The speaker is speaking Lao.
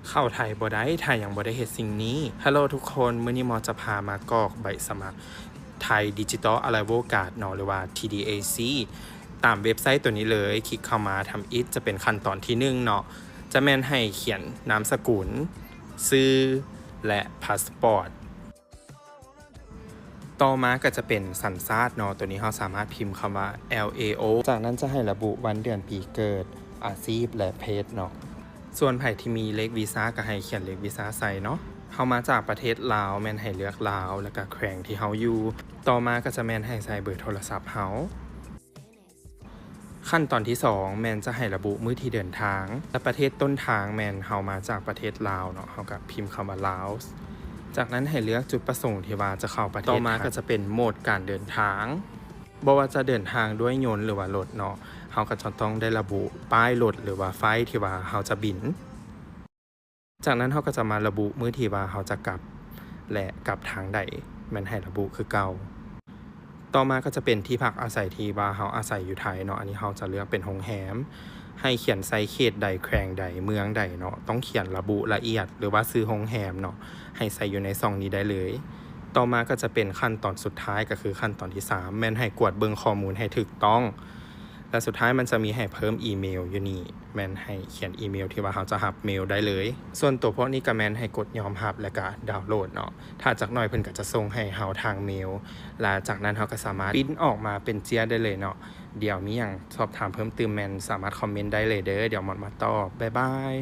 ເຂົ້າໄທບໍ່ໄດ້ ຖ້າຍັງບໍ່ໄດ້ເຮັດສິ່ງນີ້. ຮັລໂຫຼທຸກຄົນ, ມື້ນີ້ໝໍຈະພາມາກອກໃບສະໝັກ Thai Digital Arrival Card ເນາະ ຫຼືວ່າ TDAC ຕາມເວັບໄຊໂຕນີ້ເລີຍ. ຄລິກເຂົ້າມາທຳອິດ ຈະເປັນຂັ້ນຕອນທີໜຶ່ງເນາະ, ຈະແມ່ນໃຫ້ຂຽນນາມສະກຸນ, ຊື່ ແລະ ພາສປອດ. ຕໍ່ມາກໍຈະເປັນສັນຊາດເນາະ, ໂຕນີ້ເຮົາສາມາດພິມຄຳວ່າ LAO. ຈາກນັ້ນຈະໃຫ້ລະບຸວັນເດືອນປີເກີດ, ອາຊີບ ແລະ ເພດເນາະ. ສ່ວນໃຜທີ່ມີເລກວີຊາກໍໃຫ້ຂຽນເລກວີຊາໃສ່ເນາະ. ເຮົາມາຈາກປະເທດລາວ ແມ່ນໃຫ້ເລືອກລາວ ແລ້ວກໍແຂວງທີ່ເຮົາຢູ່. ຕໍ່ມາກໍຈະແມ່ນໃຫ້ໃສ່ເບີໂທລະສັບເຮົາ. ຂັ້ນຕອນທີສອງ ແມ່ນຈະໃຫ້ລະບຸມື້ທີ່ເດີນທາງ ແລະ ປະເທດຕົ້ນທາງ ແມ່ນເຮົາມາຈາກປະເທດລາວເນາະ, ເຮົາກໍພິມຄຳວ່າລາວ. ຈາກນັ້ນໃຫ້ເລືອກຈຸດປະສົງທີ່ວ່າຈະເຂົ້າປະເທດ. ຕໍ່ມາກໍຈະເປັນໂໝດການເດີນທາງ, ບໍ່ວ່າຈະເດີນທາງດ້ວຍຍົນ ຫຼືວ່າລົດເນາະ, ເຮົາກໍຈະຕ້ອງໄດ້ລະບຸປ້າຍລົດ ຫຼືວ່າໄຟລ໌ທີ່ວ່າເຮົາຈະບິນ. ຈາກນັ້ນເຮົາກໍຈະມາລະບຸມື້ທີ່ວ່າເຮົາຈະກັບ ແລະ ກັບທາງໃດ, ແມ່ນໃຫ້ລະບຸຄືເກົ່າ. ຕໍ່ມາກໍຈະເປັນທີ່ພັກອາໄສທີ່ວ່າເຮົາອາໄສຢູ່ໄທເນາະ, ອັນນີ້ເຮົາຈະເລືອກເປັນໂຮງແຮມ, ໃຫ້ຂຽນໃສ່ເຂດໃດ, ແຂວງໃດ, ເມືອງໃດເນາະ, ຕ້ອງຂຽນລະບຸລະອຽດ ຫຼືວ່າຊື່ໂຮງແຮມເນາະ, ໃຫ້ໃສ່ຢູ່ໃນຊ່ອງນີ້ໄດ້ເລີຍ. ຕໍ່ມາກໍຈະເປັນຂັ້ນຕອນສຸດທ້າຍ, ກໍຄືຂັ້ນຕອນທີສາມ ແມ່ນໃຫ້ກວດເບິ່ງຂໍ້ມູນໃຫ້ຖືກຕ້ອງ. ແລະ ສຸດທ້າຍມັນຈະມີໃຫ້ເພີ່ມອີເມວຢູ່ນີ້, ແມ່ນໃຫ້ຂຽນອີເມວທີ່ວ່າເຮົາຈະຮັບເມວໄດ້ເລີຍ. ສ່ວນຕົວພວກນີ້ກໍແມ່ນໃຫ້ກົດຍອມຮັບ ແລ້ວກໍດາວໂຫຼດເນາະ. ຖ້າຈັກໜ້ອຍເພິ່ນກໍຈະສົ່ງໃຫ້ເຮົາທາງເມວ, ແລະ ຈາກນັ້ນເຮົາກໍສາມາດປຣິ້ນອອກມາເປັນເຈ້ຍໄດ້ເລີຍເນາະ. ດຽວມີຫຍັງສອບຖາມເພີ່ມຕື່ມແມ່ນສາມາດຄອມເມັນໄດ້ເລີຍເດີ້, ດຽວໝໍມາຕອບ. ບາຍບາຍ.